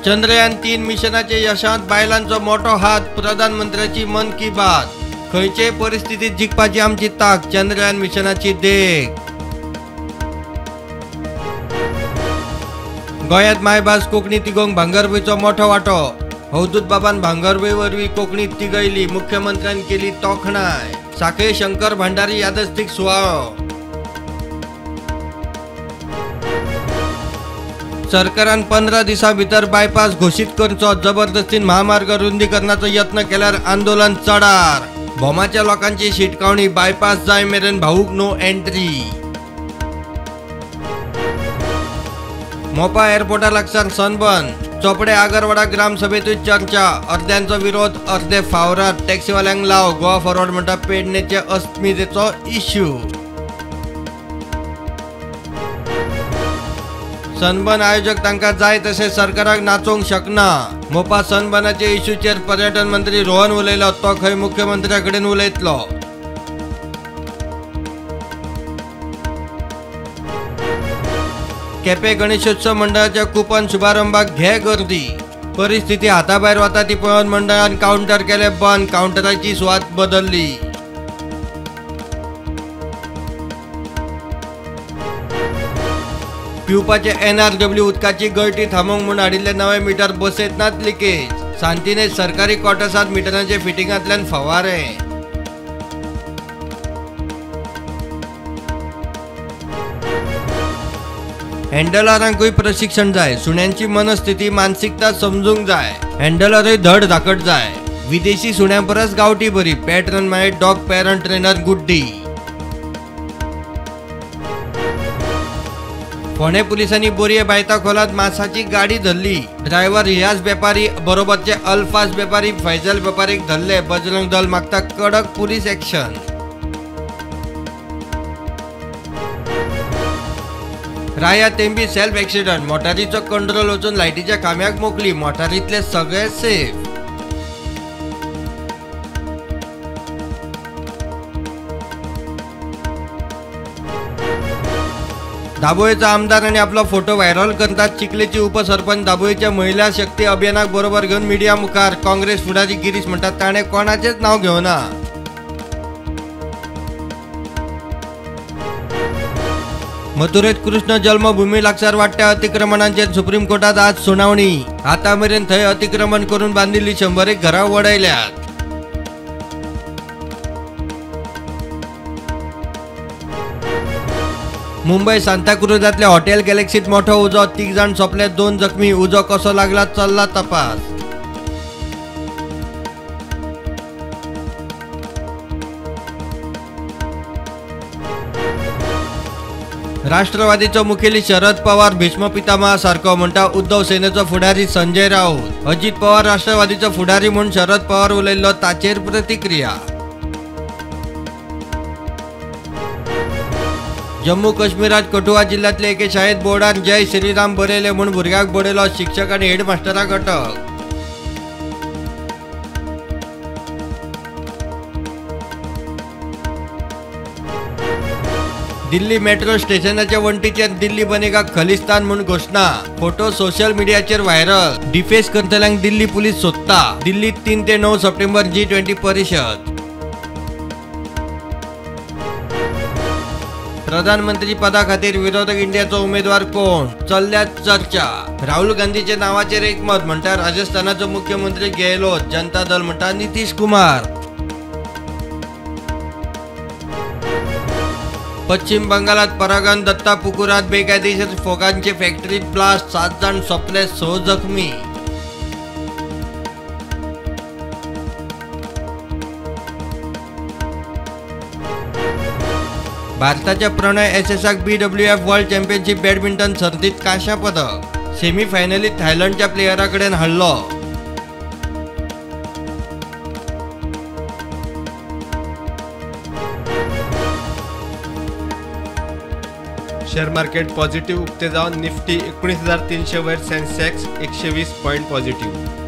चंद्रयान 3 मिशनाचे यशांत बायलांचो मोठो हात, प्रधानमंत्र्याची मन की बात। खंयचेय परिस्थितीत जिखपाची आमची ताक, चंद्रयान मिशनाची देख। गोंयांत मायभास कोंकणी तिगोवंक भांगरभूंयचो मोठो वांटो, अवधूत बाबान भांगरभूंय वरवीं कोंकणी तिगयली, मुख्यमंत्र्यान केली तोखणाय। साखळे शंकर भांडारी यादस्तीक सुवाळो। सरकारान 15 दिसां भितर बायपास घोशीत करचो, जबरदस्तीन महामार्ग रुंदीकरणाचो यत्न केल्यार आंदोलन चडार। भोमाच्या लोकांची शिटकावणी, बायपास जाय मेरेन भाऊक नो एंट्री। मोपा एअरपोर्टा लागसार सनबर्न, चोपडे आगरवाडा ग्रामसभेतूय चर्चा, अर्द्यांचो विरोध अर्दे फावराद, टॅक्सीवाल्यांक लाव, गोवा फॉरवर्ड म्हणटा पेडणेचे अस्मितेचो इश्यू। सनबर्न आयोजक तांकां जाय तशें सरकाराक नाचोवंक शकना। मोपा सनबर्नाचे इश्यूचेर पर्यटन मंत्री रोहन उलयलो, तो खंय मुख्यमंत्र्या कडेन उलयतलो। केपें गणेशोत्सव मंडळाच्या कुपन शुभारंभाक घे गर्दी, परिस्थिती हाताभायर वता ती पळोवन मंडळान कावंटर केले बंद, कावंटराची सुवात बदलली। पिवपाचे NRW उदकाची गळटी थांबोवंक म्हूण हाडिल्ले नवे मिटर बसयत नात लिकेज, सांतिनेज सरकारी क्वॉर्टर्सांत मिटरांचे फिटिंगांतल्यान फवारे। हँडलरांकूय प्रशिक्षण जाय, सुण्यांची मनस्थिती मानसिकता समजूंक जाय, हँडलरूय धड धाकट जाय। विदेशी सुण्यां परस गांवठी बरी, पॅटर्न मागीर डॉग पॅरंट ट्रेनर गुड्डी। फोंडें पुलिसांनी बोरये बायता खोलात मासाची गाडी धरली, ड्रायव्हर रियाज वेपारी बरोबरचे अल्फाज वेपारी फैजल वेपारीक धरले, बजरंग दल मागता कडक पुलीस एक्शन। राया तेंबी सेल्फ एक्सिडंट, मोटारीचो कंट्रोल वचून लायटीच्या खांब्याक मोखली, मोटारींतले सगळे सेफ। दाबोळेचा आमदार आनी आपलो फोटो व्हायरल करतात चिखलेची उपसरपंच दाबोळेच्या महिला शक्ती अभियानाक बरोबर घेवन मिडिया मुखार, काँग्रेस फुडारी गिरीश म्हणटात ताणें कोणाचेंच नांव घेवना। मथुरेत कृष्ण जन्मभूमी लागसार वाडट्या अतिक्रमणांचेर सुप्रीम कोर्टात आज सुनावणी, आतां मेरेन थंय अतिक्रमण करून बांदिल्ली 101 घरां वडयल्यात। मुंबय सांताक्रुजांतल्या हॉटेल गॅलेक्सीत मोठो उजो, 3 जाण सोंपले, 2 जखमी, उजो कसो लागला चल्ला तपास। राष्ट्रवादीचो मुखेली शरद पवार भीष्म पितामहा सारको म्हणटा उद्धव सेनेचो फुडारी संजय राऊत, अजित पवार राष्ट्रवादीचो फुडारी म्हूण शरद पवार उलयल्लो ताचेर प्रतिक्रिया। जम्मू काश्मीरात कठुआ जिल्ह्यांतले एके शाळेत बोर्डार जय श्रीराम बरयले म्हूण भुरग्याक बडयलो, शिक्षक आनी हेडमास्टराक अटक। दिल्ली मेट्रो स्टेशनाच्या वण्टीचेर दिल्ली बनेगा खलिस्तान म्हूण घोशणा, फोटो सोशल मिडियाचेर व्हायरल, डिफेस करतल्यांक दिल्ली पुलीस सोदता। दिल्लीत 3 ते 9 सप्टेंबर G20 परिशद। प्रधानमंत्री पदा खातीर विरोधक इंडियाचो उमेदवार कोण, चल्ल्यात चर्चा, राहुल गांधीचे नावाचेर एकमत म्हणटा राजस्थानाचो मुख्यमंत्री गेहलोत, जनता दल म्हणटा नितीश कुमार। पश्चिम बंगालात परागन दत्ता पुकुरात बेकायदेशीर फोगांचे फॅक्टरीत ब्लास्ट, 7 जाण सोंपले, 6 जखमी। भारताच्या Pranay एसएसआक BWF world championship badminton सर्तीत कांश्या पदक, सेमीफायनलीत थायलंडच्या प्लेयरा कडेन हारलो। शेअर मार्केट पॉझिटिव्ह उक्ते जावन निफ्टी 19,300 वयर, सेन्सेक्स 120 पॉयंट पॉझिटिव्ह।